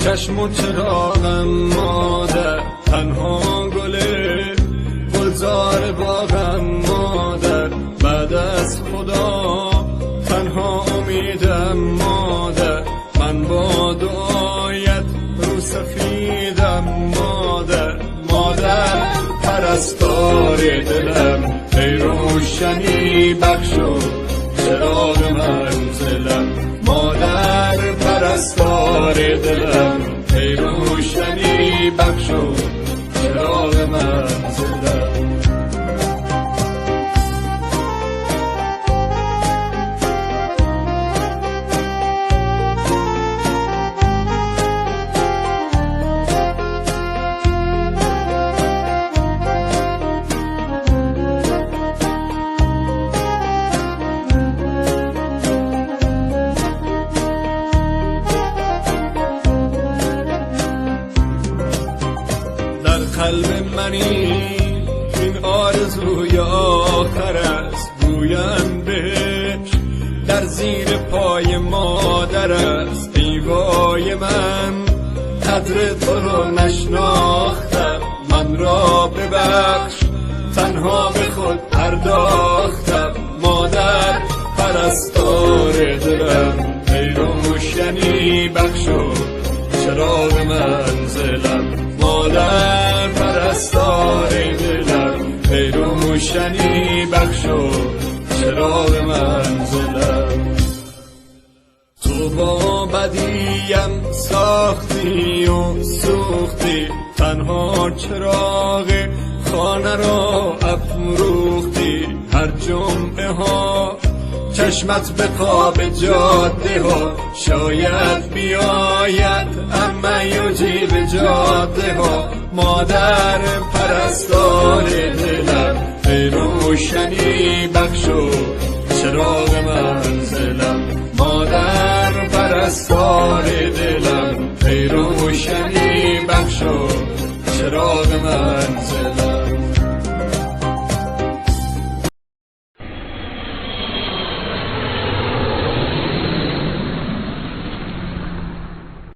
چشم و چراغم مادر، تنها گل گلزار باغم مادر، بعد از خدا تنها امیدم مادر، من با دعایت رو سفیدم مادر. مادر پرستار دلم، ای روشنی بخش و چراغ منزلم. مادر پرستار دلم، ای روشنی بخش و چراغ منزلم. قلب منی این آرزوی آخر است، گویم بهش در زیر پای مادر است. ای وای من قدر تو رو نشناختم، من را ببخش تنها به خود پرداختم. مادر پرستار دلم، ای روشنی بخش و چراغ منزلم. مادر پرستار دلم، ای روشنی بخش و چراغ منزلم. تو با بدیم ساختی و سوختی، تنها چراغ خانه را افروختی. هر جمعه ها چشمت به خواب جاده ها، شاید بیاید اما یجیب جاده ها. مادر پرستار دلم، ای روشنی بخش و چراغ منزلم. مادر پرستار دلم، ای روشنی بخش و چراغ منزلم.